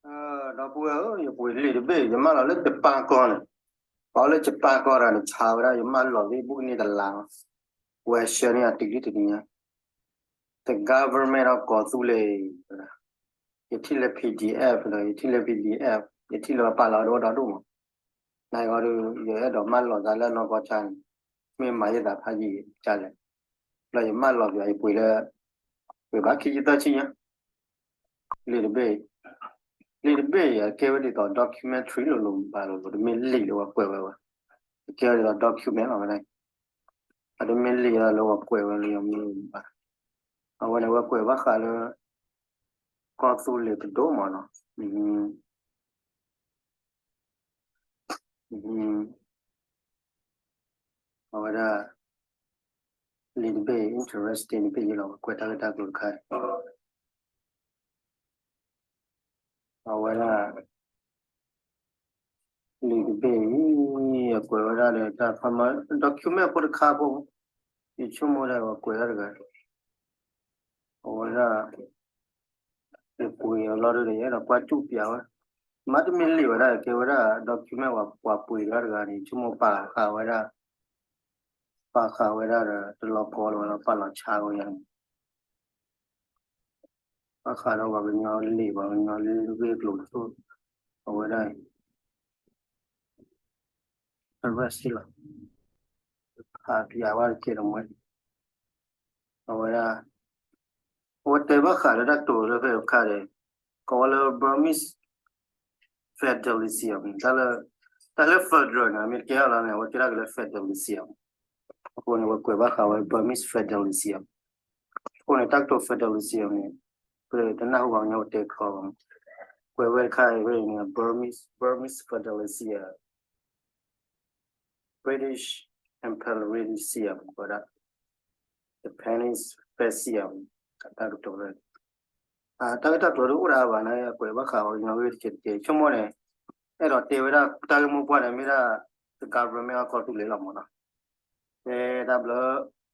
ဒီပုၢ်ဝဲၢ်ဧၢ, ယပှ့ၤလံာ်တဘ့ၣ် ယမၢလီၤလၢယပၢ်ကီၢ်န့ၣ်, ပှၤလၢယပၢ်ကီၢ်တဂၤန့ၣ် ဆါဝဲဒၣ် ယမၢလီၤသ့ၣ်ဘူၣ်ကန့ၢ်တလါလီၤ. ဝဲဆှၢန့ၢ်ယၤတုၤလံတနံၤညါ, တ government ဒီးကီၢ်သူလ့ၤ, ယထံၣ်လၢ P D F ဒီး ယထံၣ်လၢ P D F, ယထံၣ်လၢပာ်လီၤဒီးဒီဒူၣ်မး, နဂီၢ်ဒီး ယအဲၣ်ဒိးမၢလီၤသးလၢနီၢ်ကီၢ်ဆါန့ၣ်, မ့ၢ်မၤယသးဖးယံာ်ကလဲၣ်, ဒီးယမၢလီၤပယီၤ ယပှ့ၤလၢ, ပှ့ၤဘၣ်ခံဆံသၢဆံညါ လံာ်တဘ့ၣ်, လံာ်တဘ့ၣ်အံၤ အကဲဝဲဒ်သိး documentary လိၤလိၤဘၣ်လိၤလိၤ တမ့ၢ်လံာ်လၢပှၤကွဲးဝဲဘၣ်, အကဲဝဲဒ်သိး document လီၤဝဲဒၣ်, အတမ့ၢ်လံာ်လၢပှၤကွဲးဝဲလၢယမ့ၢ်ဘၣ်, အဝဲန့ၣ် ဝဲကွဲးဘၣ်ဃးလၢ ကီၢ်သူလ့ၤတဒိၣ်မးနီၤ, အဝဲဒၣ် လံာ်တဘ့ၣ် interesting တဘ့ၣ်လီၤ, ကွဲးတၢ်ဂ့ၢ်တၢ်ကျိၤတခါ, အဝဲဒၣ် လံာ်တဘ့ၣ်အံၤ အကွဲးဝဲဒၣ်ဒီးတၢ်ဖးမး document ဖိတခါဖိ, ယဆိကမိၣ်ဒၣ်ဝဲကွဲးဒၣ်တဂၤ, အဝဲဒၣ် ယပှ့ၤအလီၢ်ဒီး ယအဲၣ်ဒိးကွၢ်စူၣ်ပၠးဝဲ, မ့တမ့ၢ်လံာ်ဝဲဒၣ် ကဲဝဲဒၣ် document ပှၤပှ့ၤတဂၤတဂၤန့ၣ် ယဆိကမိၣ်ပာ်ဃာ်ဝဲဒၣ်, ပာ်ဃာ်ဝဲဒၣ်ဒီး တလီၤကီလီၤဝဲလီၤ ပာ်လီၤဆါဝဲယၤန့ၣ် ဘၣ်ဃးဒီးပှၤကညီလံာ် ပှၤကညီလံာ်ဂ့ၢ်ကျိၤတဖၣ်, အဝဲဒၣ် အရၢၣ်စ့ၢ်လီၤ, ဟးပၠးဝဲတကဲတမှဲ, အဝဲဒၣ် အဝဲတဲဘၣ်ဃးဒီးတၢ်ကတိၤလၢဖဲအခါဒီး ကိးဝဲလၢ Burmese federalism န့ၣ်, တၢ်လၢ federal န့ၣ် မ့ၢ်တကဲထီၣ်လီၤန့ၣ် အဝဲတဲဒၣ်က့ၤလၢ federalism, အဃိန့ၣ် အဝဲကွဲးဘၣ်ဃးဝဲ Burmese federalism, အဃိန့ၣ် တၢ်ကတိၤ federalism န့ၣ် ပတနၢ်ဟူဘၣ်ကညီပတဲခီဘၣ်, ကွဲးဝဲတခါအံၤဝဲန့ၣ် Burmese, Burmese federalism, British imperialism ဝဲဒၣ် Japanese fascism တၢ်ကတိၤလၢ တၢ်ဂ့ၢ်တၢ်ကျိၤဒ်အိၣ်ဒၣ်ဘၣ်န့ၣ် အကွဲးဘၣ်ဃးဝဲကညီဂ့ၢ်တကဲးတကဲး ဆိကမိၣ်န့ၣ်, အဲၣ်ဒိးတဲဝဲဒၣ်တၢ်ဂ့ၢ်မိၢ်ပှၢ်န့ၣ် မ့ၢ်ဒၣ် the government of ကီၢ်သူလ့ၤလီၤမးနီၤ, တဲတၢ်ဘျၢ